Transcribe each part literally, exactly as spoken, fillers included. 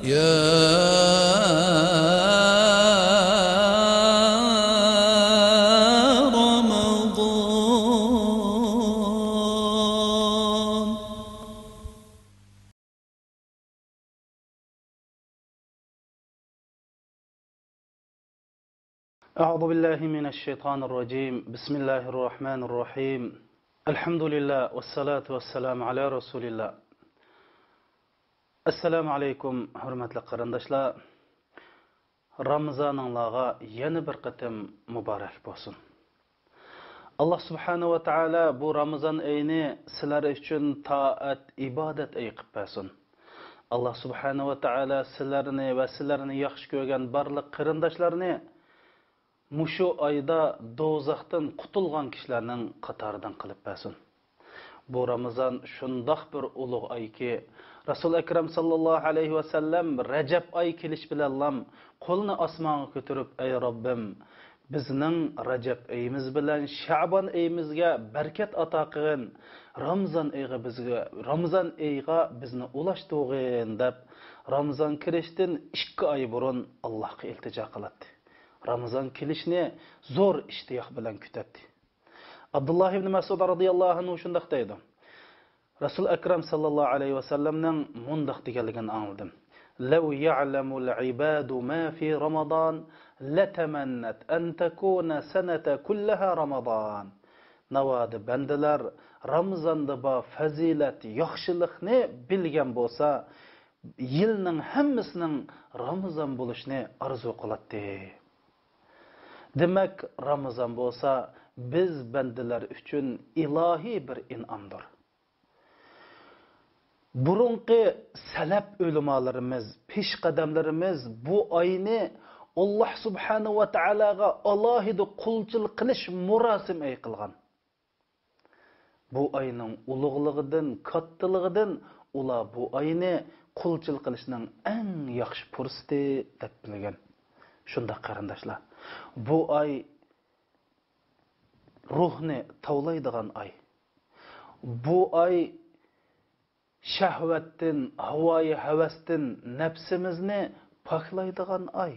يا رمضان. أعوذ بالله من الشيطان الرجيم. بسم الله الرحمن الرحيم. الحمد لله والصلاة والسلام على رسول الله. ئەسسالامۇ ئەلەيكۇم، ھۆرمەتلىك قېرىنداشلار. رامىزانىڭلارغا يەنە بىر قېتىم مۇبارەك بولسۇن. ئاللا سۇبھانەھۇ ۋە تائالا بۇ رامىزان ئېيىنى سىلەر ئۈچۈن تائەت، ئىبادەت ئېيى قىلىپ بەرسۇن. ئاللا سۇبھانەھۇ ۋە تائالا سىلەرنى ۋە سىلەرنى ياخشى كۆرگەن بارلىق قېرىنداشلارنى مۇشۇ ئايدا دوزاختىن قۇتۇلغان كىشىلەرنىڭ قاتارىدىن قىلىپ بەرسۇن. بۇ رامىزان شۇنداق بىر ئۇلۇغ ئايكى، رەسۇل ئەكرەم ساللاللاھۇ ئەلەيھى ۋەسەللەم رەجەب ئاي كېلىش بىلەنلام قولىنى ئاسمانغا كۆتۈرۈپ، ئەي رەببىم، بىزنىڭ رەجەب ئېيىمىز بىلەن شەبان ئېيىمىزگە بەرىكەت ئاتا قىلغىن، رامىزان ئېيىغا بىزگە، رامىزان ئېيىغا بىزنى ئۇلاشتۇرغىن دەپ، رامىزان كىرىشتىن ئىككى ئاي بۇرۇن ئاللاھقا ئىلتىجا قىلاتتى. رامىزان كېلىشنى زور ئىشتىياق بىلەن كۈتەتتى. ئابدۇللاھ ئىبنى مەسئۇد رازىياللاھۇ ئەنھۇ شۇنداق دەيدۇ، رەسۇل ئەكرەم ساللاللاھۇ ئەلەيھى ۋەسەللەمنىڭ مۇنداق دېگەنلىكىنى ئاڭلىدىم: لو يعلم العباد ما في رمضان لتمنت أن تكون سنة كلها رمضان. ناۋادا بەندىلەر رامىزاندا بار پەزىلەت، ياخشىلىقنى بىلگەن بولسا، يىلنىڭ ھەممىسىنىڭ رامىزان بولۇشىنى ئارزۇ قىلاتتى. دېمەك، رامىزان بولسا بىز بەندىلەر ئۈچۈن ئىلاھىي بىر ئىنئامدۇر. بۇرۇنقى سەلەپ ئۆلىمالىرىمىز، پېشقەدەملىرىمىز بۇ ئاينى ئاللا سۇبھانەھۇ ۋە تائالاغا ئالاھىدە قۇلچىلىق قىلىش مۇراسىم ئېيى قىلغان. بۇ ئاينىڭ ئۇلۇغلۇقىدىن، كاتتىلىقىدىن ئۇلار بۇ ئاينى قۇلچىلىق قىلىشنىڭ ئەڭ ياخشى پۇرسىتى دەپ بىلگەن. شۇنداق قېرىنداشلار، بۇ ئاي روھنى تاۋلايدىغان ئاي. بۇ ئاي شەھۋەتتىن، ھاۋايى ھەۋەستىن نەپسىمىزنى پاكلايدىغان ئاي.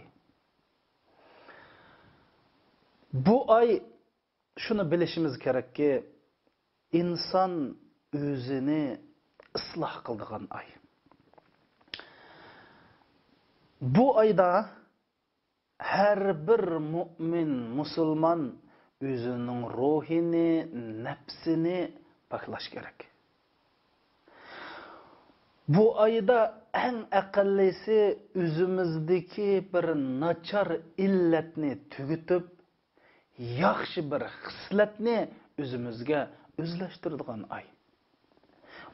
بۇ ئاي، شۇنى بىلىشىمىز كېرەككى، ئىنسان ئۆزىنى ئىسلاھ قىلىدىغان ئاي. بۇ ئايدا ھەر بىر مۇئمىن، مۇسۇلمان ئۆزىنىڭ روھىنى، نەپسىنى پاكلاش كېرەك. بۇ ئايدا ئەڭ ئەقەللىسى ئۆزىمىزدىكى بىر ناچار ئىللەتنى تۈگىتىپ، ياخشى بىر خىسلەتنى ئۆزىمىزگە ئۆزلەشتۈرىدىغان ئاي.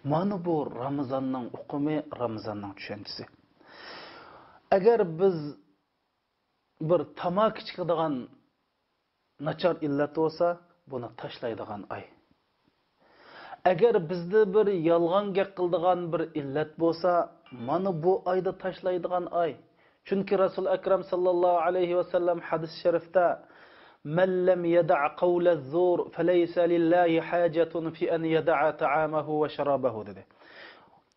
مانا بۇ رامىزاننىڭ ئۇقۇمى، رامىزاننىڭ چۈشەنچىسى. ئەگەر بىز بىر تاماكا چېكىدىغان ناچار ئىللەت بولسا، بۇنى تاشلايدىغان ئاي. ئەگەر بىزدە بىر يالغان گەپ قىلىدىغان بىر ئىللەت بولسا، مانا بۇ ئايدا تاشلايدىغان ئاي. چۈنكى رەسۇل ئەكرەم ساللاللاھۇ ئەلەيھى ۋەسەللەم ھەدىس شەرىفتە، مەن لەم يەدەع قەۋلەززۇر فەلەيسە لىللاھى ھاجەتۇن فى ئەن يەدەع تەئامەھۇ ۋە شەرابەھۇ دېدى.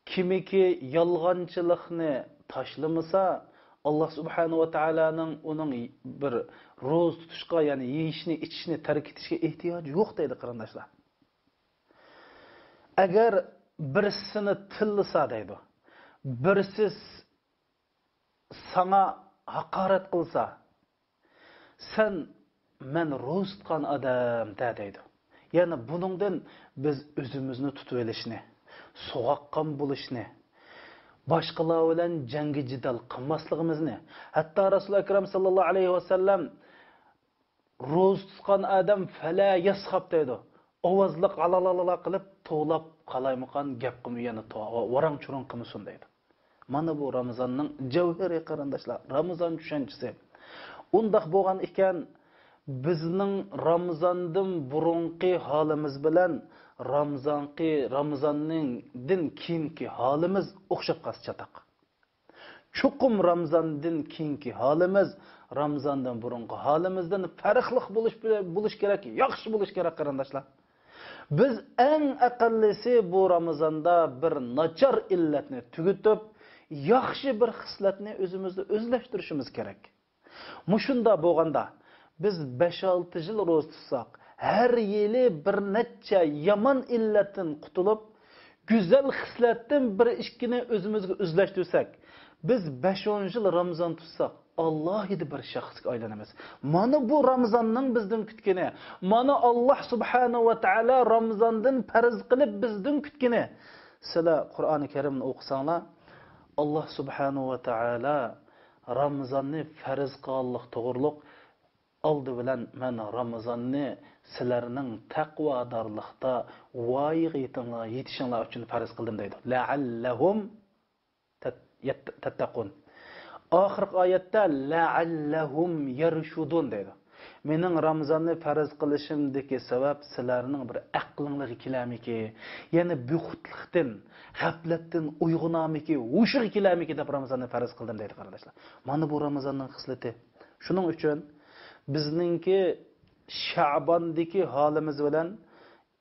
كىمكى يالغانچىلىقنى تاشلىمىسا، ئاللا سۇبھانەھۇ ۋە تائالانىڭ ئۇنىڭ بىر روزا تۇتۇشقا، يەنى يېيىشنى، ئىچىشنى تەرك ئېتىشكە ئېھتىياجى يوق دەيدۇ، قېرىنداشلار. ئەگەر بىرسىنى تىللىسا دەيدۇ، بىرسى ساڭا ھاقارەت قىلسا، سەن مەن روزا تۇتقان ئادەم دە دەيدۇ. يەنى بۇنىڭدىن بىز ئۆزىمىزنى تۇتۇۋېلىشنى، سوغۇققان بولۇشنى، باشقىلار بىلەن جەڭگى جېدەل قىلماسلىقىمىزنى، ھەتتا رەسۇل ئەكرەم ساللاللاھۇ ئەلەيھى ۋەسەللەم روزا تۇتقان ئادەم فەلە يەسخەب دەيدۇ. ئاۋازلىق غالالاللا قىلىپ توۋلاپ قالايمىقان گەپ قىلمىسۇن، يەنى تو-، ۋاراڭ-چۇرۇڭ قىلمىسۇن دەيدۇ. مانا بۇ رامىزاننىڭ جەۋھىرى، قېرىنداشلار، رامىزان چۈشەنچىسى. ئۇنداق بولغان ئىكەن، بىزنىڭ رامىزاندىن بۇرۇنقى ھالىمىز بىلەن رامىزانقى، رامىزاننىڭ دىن كېيىنكى ھالىمىز ئوخشاپ قالسا چاتاق. چوقۇم رامىزاندىن كېيىنكى ھالىمىز رامىزاندىن بۇرۇنقى ھالىمىزدىن پەرقلىق بولۇش، بولۇش كېرەك، ياخشى بولۇش كېرەك، قېرىنداشلار. بىز ئەڭ ئەقەللىسى بۇ رامىزاندا بىر ناچار ئىللەتنى تۈگىتىپ، ياخشى بىر خىسلەتنى ئۆزىمىزدە ئۆزلەشتۈرۈشىمىز كېرەك. مۇشۇنداق بولغاندا، بىز بەش-ئالتە يىل روزا تۇتساق، ھەر يىلى بىر نەچچە يامان ئىللەتتىن قۇتۇلۇپ، گۈزەل خىسلەتتىن بىر ئىككىنى ئۆزىمىزگە ئۆزلەشتۈرسەك، بىز بەش-ئون يىل رامىزان تۇتساق، ئالاھىدە بىر شەخسكە ئايلىنىمىز. مانا بۇ رامىزاننىڭ بىزدىن كۈتكىنى. مانا ئاللاھ سۇبھانەھۇ ۋە تائالا رامىزاندىن پەرز قىلىپ بىزدىن كۈتكىنى. سىلەر قۇرئانى كەرىمنى ئوقۇساڭلار، ئاللاھ سۇبھانەھۇ ۋە تائالا رامىزاننى پەرز قىلغانلىق توغرۇلۇق، ئالدى بىلەن مەن رامىزاننى سىلەرنىڭ تەقۋادارلىقتا ۋايىغا يېتىڭلار، يېتىشىڭلار ئۈچۈن پەرز قىلدىم دەيدۇ. لەئەللەھۇم تەت-، يەت-، تەتتەقۇن. ئاخىرقى ئايەتتە لەئەللەھۇم يەرشۇدۇن دەيدۇ. مېنىڭ رامىزاننى پەرز قىلىشىمدىكى سەۋەب سىلەرنىڭ بىر ئەقلىڭلارغا كېلەرمىكى، يەنى بىخۇدلۇقتىن، غەپلەتتىن ئويغىنارمىكى، ھوشىغا كېلەرمىكى دەپ رامىزاننى پەرز قىلدىم دەيدۇ، قېرىنداشلار. مانا بۇ رامىزاننىڭ خىسلىتى. شۇنىڭ ئۈچۈن بىزنىڭكى شەئباندىكى ھالىمىز بىلەن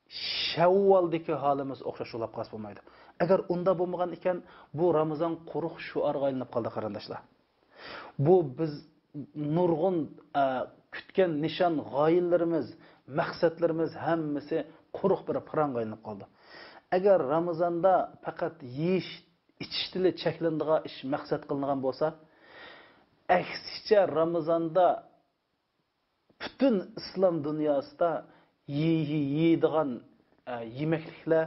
شەۋۋالدىكى ھالىمىز ئوخشاش بولاپ قالسا بولمايدۇ. ئەگەر ئۇنداق بولمىغان ئىكەن، بۇ رامىزان قۇرۇق شوئارغا ئايلىنىپ قالدى، قېرىنداشلار. بۇ بىز نۇرغۇن، ئە، كۈتكەن نىشان، غايىلىرىمىز، مەقسەتلىرىمىز ھەممىسى قۇرۇق بىر پاراڭغا ئايلىنىپ قالدى. ئەگەر رامىزاندا پەقەت يېيىش، ئىچىشتىلا چەكلىنىدىغان ئىش مەقسەت قىلىنغان بولسا، ئەكسىچە رامىزاندا پۈتۈن ئىسلام دۇنياسىدا يېي-، يېيىدىغان، ئە، يېمەكلىكلەر،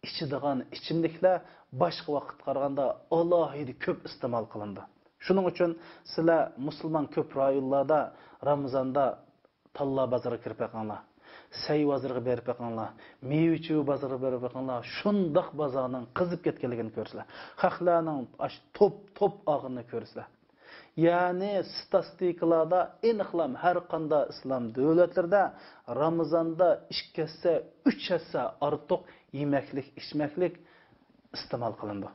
ئىچىدىغان ئىچىملىكلەر باشقا ۋاقىتقا قارىغاندا ئالاھىدە كۆپ ئىستېمال قىلىنىدۇ. شۇنىڭ ئۈچۈن سىلەر مۇسۇلمان كۆپ رايونلاردا رامىزاندا تاللا بازىرىغا كىرىپ بېقىڭلار. سەي بازىرىغا بېرىپ بېقىڭلار. مېۋە-چېۋە بازىرىغا بېرىپ بېقىڭلار. شۇنداق بازارنىڭ قىزىپ كەتكەنلىكىنى كۆرىسىلەر. خەقلەرنىڭ ئاش توپ-توپ ئالغىنىنى كۆرىسىلەر. يەنى ستاتىستىكىلاردا ئېنىقلام ھەر قانداق ئىسلام دۆلەتلىرىدە رامىزاندا ئىككى ھەسسە، ئۈچ ھەسسە ئارتۇق يېمەكلىك، ئىچمەكلىك ئىستېمال قىلىنىدۇ.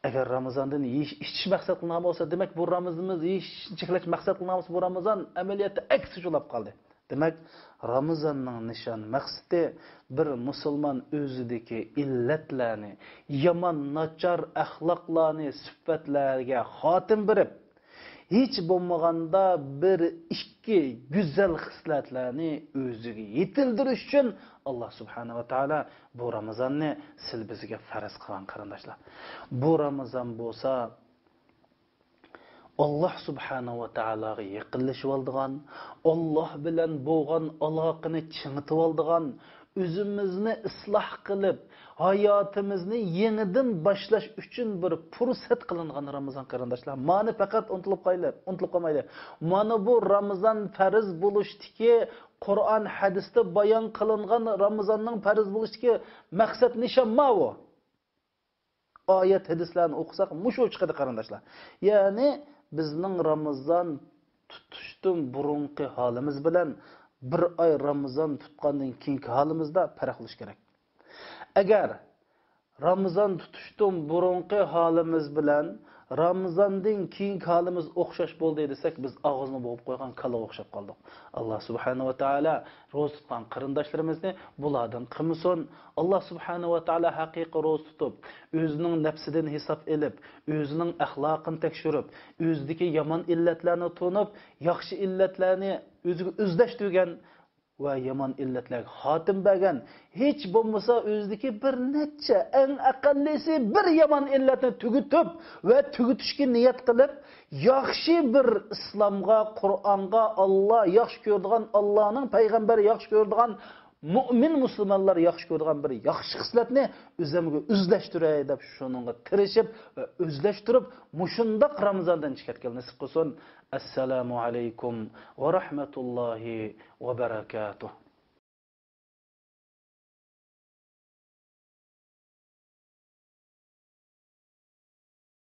ئەگەر رامىزاندىن يېيىش، ئىچىش مەقسەت قىلىنغان بولسا، دېمەك، بۇ رامىزانىمىز يېيىش، ئىچىشنى چەكلەش مەقسەت قىلىنغان بولسا، بۇ رامىزان ئەمەلىيەتتە ئەكسىچە بولاپ قالدى. دېمەك، رامىزاننىڭ نىشان مەقسىتى بىر مۇسۇلمان ئۆزىدىكى ئىللەتلەرنى، يامان، ناچار ئەخلاقلارنى، سۈپەتلەرگە خاتىمە بېرىپ، ھېچ بولمىغاندا بىر ئىككى گۈزەل خىسلەتلەرنى ئۆزىگە يېتىلدۈرۈش ئۈچۈن ئاللاھ سۇبھانەھۇ ۋە تائالا بۇ رامىزاننى سىلى بىزگە پەرز قىلغان، قېرىنداشلار. بۇ رامىزان بولسا ئاللاھ سۇبھانەھۇ ۋە تائالاغا يېقىنلىشىۋالىدىغان، ئاللاھ بىلەن بولغان ئالاقىنى چىڭىتىۋالىدىغان، ئۆزىمىزنى ئىسلاھ قىلىپ، ھاياتىمىزنى يېڭىدىن باشلاش ئۈچۈن بىر پۇرسەت قىلىنغان رامىزان، قېرىنداشلار. مانى پەقەت ئۇنتۇلۇپ قايلى-، ئۇنتۇلۇپ قالمايلى. مانا بۇ رامىزان پەرز بولۇشتىكى، قۇرئان، ھەدىستە بايان قىلىنغان رامىزاننىڭ پەرز بولۇشتىكى مەقسەت نىشان ماۋۇ. ئايەت، ھەدىسلەرنى ئوقۇساق، مۇشۇ چىقىدۇ، قېرىنداشلار. يەنى بىزنىڭ رامىزان تۇتۇشتىن بۇرۇنقى ھالىمىز بىلەن بىر ئاي رامىزان تۇتقاندىن كېيىنكى ھالىمىزدا پەرق بولۇشى كېرەك. ئەگەر رامىزان تۇتۇشتىن بۇرۇنقى ھالىمىز بىلەن رامىزاندىن كېيىنكى ھالىمىز ئوخشاش بولدى دېسەك، بىز ئاغزىنى بوغۇپ قويغان كالىغا ئوخشاپ قالدۇق. ئاللاھ سۇبھانەھۇ ۋە تائالا روزا تۇتقان قېرىنداشلىرىمىزنى بۇلاردىن قىلمىسۇن. ئاللاھ سۇبھانەھۇ ۋە تائالا ھەقىقىي روزا تۇتۇپ، ئۆزىنىڭ نەپسىدىن ھېساب ئېلىپ، ئۆزىنىڭ ئەخلاقىنى تەكشۈرۈپ، ئۆزىدىكى يامان ئىللەتلەرنى تونۇپ، ياخشى ئىللەتلەرنى ئۆزىگە ئۆزلەشتۈرگەن ۋە يامان ئىللەتلەرگە خاتىمە بەرگەن، ھېچ بولمىسا ئۆزىدىكى بىر نەچچە، ئەڭ ئەقەللىسى بىر يامان ئىللەتنى تۈگىتىپ ۋە تۈگىتىشكە نىيەت قىلىپ، ياخشى بىر ئىسلامغا، قۇرئانغا، ئاللا ياخشى كۆرىدىغان، ئاللانىڭ پەيغەمبىرى ياخشى كۆرىدىغان، مۆمىن مۇسۇلمانلار ياخشى كۆرىدىغان بىر ياخشى خىسلەتنى ئۆزۈمگە ئۆزلەشتۈرەي دەپ شۇنىڭغا تىرىشىپ ۋە ئۆزلەشتۈرۈپ، مۇشۇنداق رامىزاندىن چىقىۋەتكىلى نېسىپ قىلسۇن. ئەسسالامۇ ئەلەيكۇم ۋە رەھمەتۇللاھى ۋە بەرەكاتۇھ.